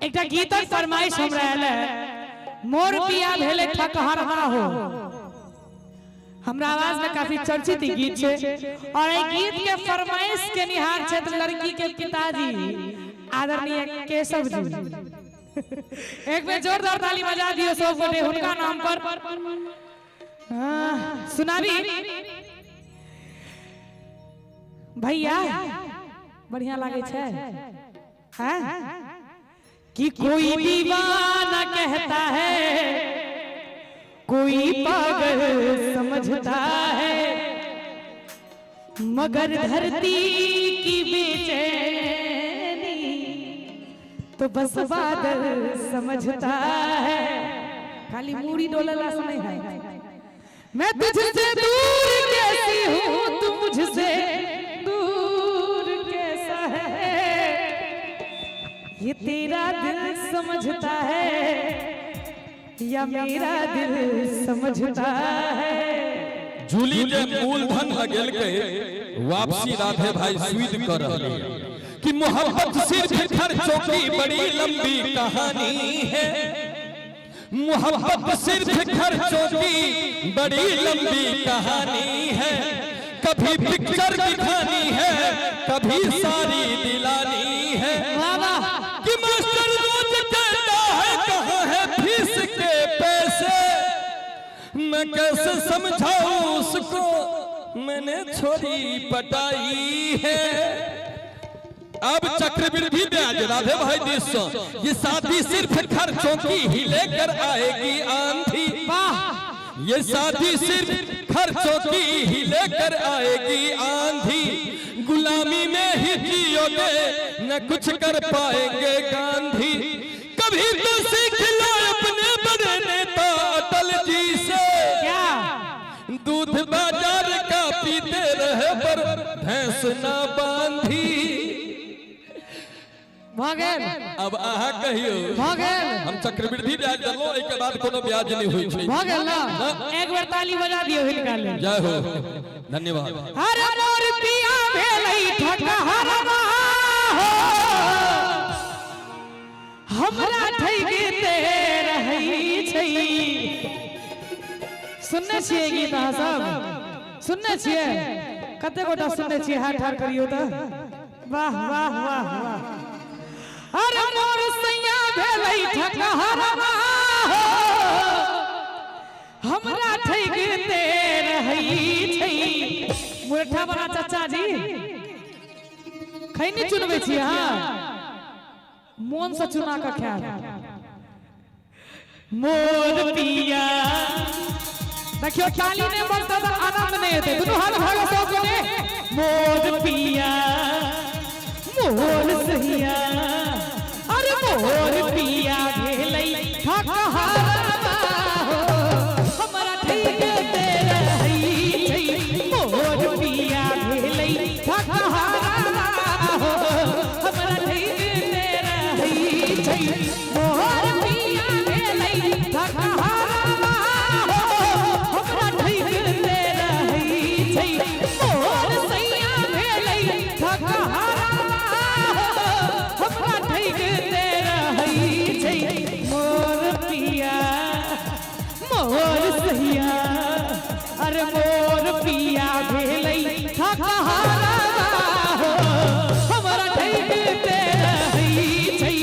एकटा गीतक फरमाइश हमरा आयल है, मोर पिया भेले ठकहरवा हो। हमरा आवाज में काफी चर्चित ई गीत छै और एहि गीत के फरमाइश के निहार क्षेत्र लड़की के पिताजी आदरणीय केशव जी। एक बेर जोरदार ताली बजा दियो सब गोटे हुनका नाम पर। हाँ, सुनाबी भैया, बढ़िया लागे छै हैं? कि कोई दीवाना कहता है, कोई पागल समझता है, मगर धरती की बेचैनी तो बस बादल समझता है। खाली मूड़ी डोलला से नहीं है। मैं तुझसे दूर कैसी हूँ, तू मुझसे दूर कैसा है, ये तेरा दिल समझता है या मेरा दिल समझता है। जूली जे मूलधन लगेलकै वापसी राधे भाई सुध कर रहली कि मोहब्बत सिर्फ खर्चों की बड़ी लंबी कहानी है, मोहब्बत सिर्फ खर्चों की बड़ी लंबी कहानी है, कभी पिक्चर दिखानी है, कभी सारी दिलानी है। वाह वाह। कि मास्टर रोज कहता है कहाँ है फीस के पैसे, मैं कैसे समझाऊं उसको मैंने छोरी पटाई है। अब चक्रवृद्धि ब्याज राधे भाई this से, ये शादी सिर्फ खर्चों की ही लेकर आएगी आंधी। वाह। ये शादी सिर्फ खर्चों की ही लेकर आएगी आंधी, गुलामी में ही जियोगे न कुछ कर पाएंगे गांधी। कभी तो सीख लो अपने बड़े नेता अटल जी से, क्या दूध बाजार का पीते रहे पर भैंस ना बांधी। भऽ गेल। अब अहाँ कहियो। भऽ गेल। हम चक्रवृद्धि ब्याज देलहुँ, एहिके बाद कोनो ब्याज नहीं होइ छै। भऽ गेल ना? एक बेर ताली बजा दियौ हिनका लेल। जय हो, धन्यवाद। अरे मोर पिया भेलै ठकहरवा हो, हमरा ठगिते रहै छै। सुनने छियै गीत अहाँ सब? सुनने छियै? कते गोटा सुनने छियै? हाथ ठाढ़ करियौ तऽ। वाह वाह वाह वाह। अरे मोर सैया भेलै ठकहरवा हो, हमरा ठगिते रहै छै। मुरठा वाला चाचा जी, खैनी चुनबै छी अहाँ? मोन से चुना कऽ खायब। मोर पिया, देखियो ताली नहि बजतै तऽ आनंद नहि हेतै। दुनू हाथ भागो सब गोटे। मोर पिया मोर सैया, अरे मोर पिया भेलै ठकहरवा हो, हमरा ठगिते रहै छै। मोर पिया भेलै ठकहरवा हो, हमरा ठगिते रहै छै। मोर पिया भेलै ठकहरवा हो, हमरा ठगिते रहै छै। मोर सैया भेलै ठकहरवा हो, हमरा ठगिते रहै छै। मोर पिया मोर सैया, अरे मोर पिया भेलै ठकहरवा हो, हमरा ठगिते रहै छै।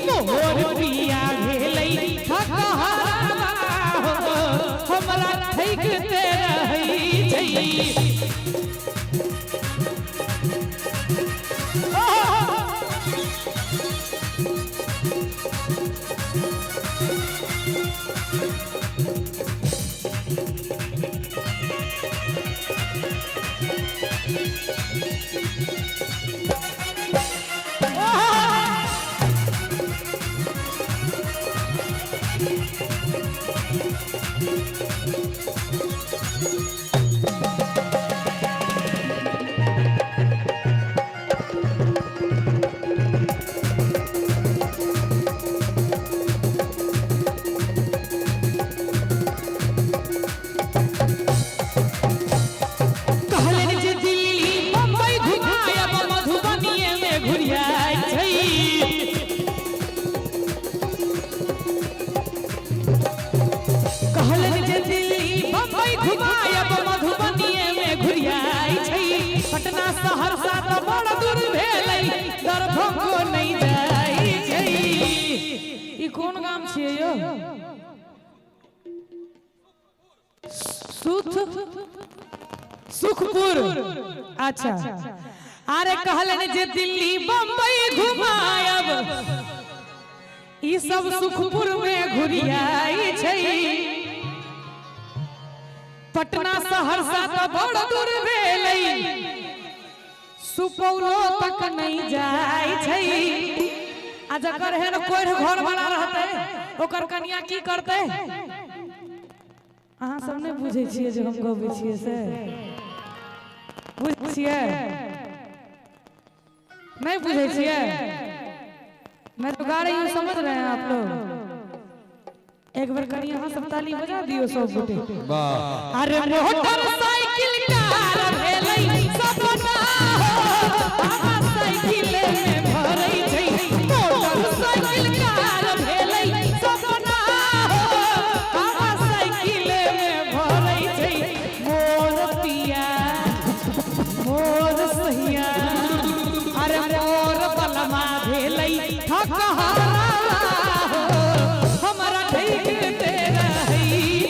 मोर पिया भेलै ठकहरवा हो, हमरा ठगिते रहै छै। सुथ सुखपुर। अच्छा, अरे कहलन जे दिल्ली बम्बई घुमायब, ई सब सुखपुर में घुरियाई छै। पटना सहरसा तो बड़ दूर भेलै, सुपौलो तक नहीं जाय छै। आ जकर हेन कोढ़ घर वाला रहतै ओकर कनिया की करतै? अहाँ सब नहीं बुझै छियै जे हम गबै छियै से? बुझै छियै? नहीं बुझै छियै? मैं तो गा रही हूँ, समझ रहे हैं आप लोग? एक बार कनिया अहाँ सब ताली बजा दियो सब गोटे। वाह। अरे मोटर साइकिल कार भेलै सपना हो, बाबा साइकिल में भरै छै। मोटर साइकिल कार भेलै सपना हो, बाबा साइकिल में भरै छै। मोर पिया मोर सैया, अरे मोर बलमा भेलै थकहारा हो, हमरा ढैकते रहै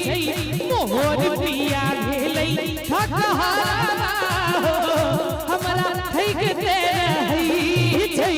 छै। मोर पिया भेलै थकहारा हो, हमरा ढैकते रहै छै।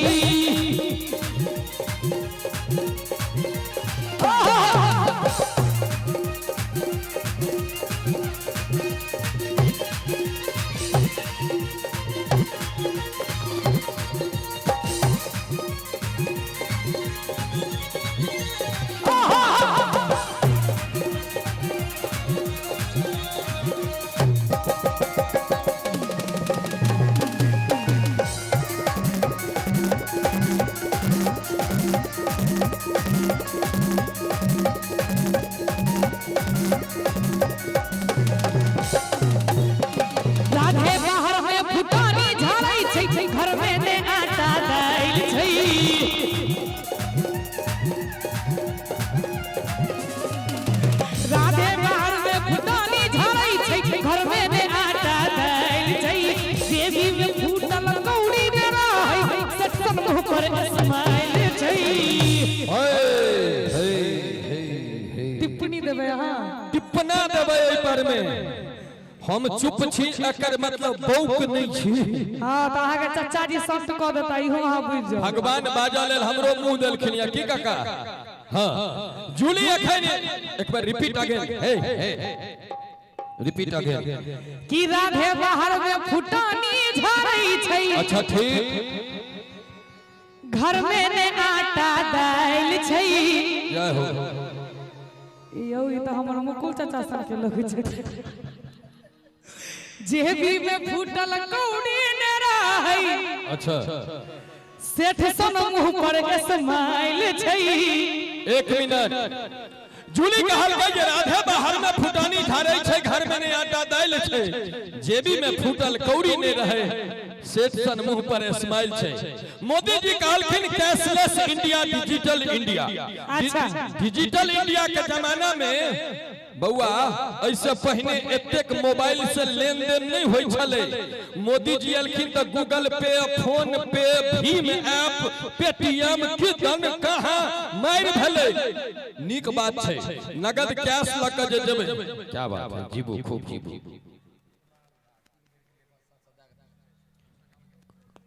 राधे बाहर में फुटानी झाड़ै छै, घर में ने आटा दालि छै। राधे बाहर में फुटानी झाड़ै छै, घर में ने आटा दालि छै। देवी में फूटल कौड़ी ने रहै, सत्संग मुँह पर स्माइल छै। हे हे हे हे। टिप्पणी देबै अहाँ? टिप्पणा देबै एहि पर में। हम चुप छी एकर मतलब बौक नहीं छी। हाँ, तऽ अहाँके चचा जी संत कऽ देता, इहो अहाँ बुझि जाउ। भगवान बाजऽ लेल हमरो मुंह देलखिन या की काका? हाँ जूली, एखन एक बार रिपीट अगेन। हे हे, रिपीट अगेन। कि राधे बाहर में फुटानी झाड़ै छै, अच्छा ठीक। घर में ने आटा दालि छै। जय हो। यौ, ई तऽ हमर मुकुल चाचा सन के लोग छै। जेबी में फूटल कौड़ी ने रहै, सेठ सन मुंह पर स्माइल छै। एक मिनट। जूली कहलकै जे राधे बाहर में फुटानी झाड़ै छै, घर में नहीं आटा दालि छै, जेबी में फूटल कौड़ी नहीं रहे, सेठ सन मुंह पर स्माइल छै। मोदी जी कहलखिन cashless India, digital India. Digital India के जमाना में बउआ, ऐसे पहिने एतेक मोबाइल से लेन देन नहीं होइ छलै। मोदी जी एलखिन तऽ गूगल पे, फोन पे, भीम ऐप, पेटीएम, किदन कहाँ मारि भेलै। नीक बात छै, नगद कैश लऽ कऽ जे जेबै। क्या बात है, जीबू, खूब जीबू।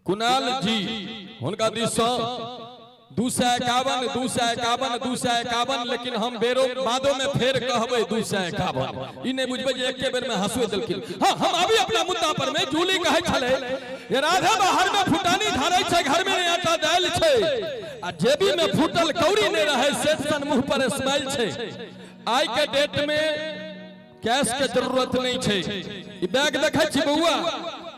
कुणाल जी, हुनका दिस सँ 251, 251, 251। लेकिन हम बेरो बादो में फेर कहबै 251। ई नहीं बुझबै जे एके बेर में हंसुए देलखिन। हाँ, हम अभी अपना मुद्दा पर में। जूली कहै छलै जे राधे बाहर में फुटानी झाड़ै छै, घर में नहीं आटा दालि छै, आ जेबी में फूटल कौड़ी नहीं रहै, सेठ सन मुंह पर स्माइल छै। आइ के डेट में कैश के जरूरत नहीं छै। ई बैग देखै छी बउआ,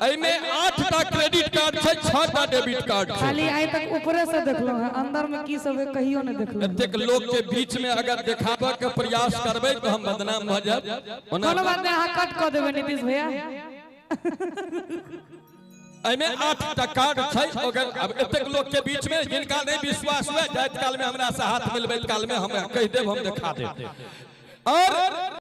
एहिमे 8टा क्रेडिट कार्ड छै, 6टा डेबिट कार्ड छै। खाली आइ तक ऊपरे से देखलहुँ हैं, अंदर में की सब है कहियो नहीं देखलहुँ। एतेक लोग के बीच में अगर देखाबऽ के प्रयास करबै तऽ हम बदनाम भऽ जायब ओना। कोनो बात नहीं, अहाँ कट कऽ देबै नीतीश भैया। एहिमे 8टा कार्ड छै। अगर अब एतेक लोग के बीच में जिनका नहीं विश्वास हुए, जाइत काल में हमरा से हाथ मिलबैत काल में हम कहि देब, हम देखा देब। और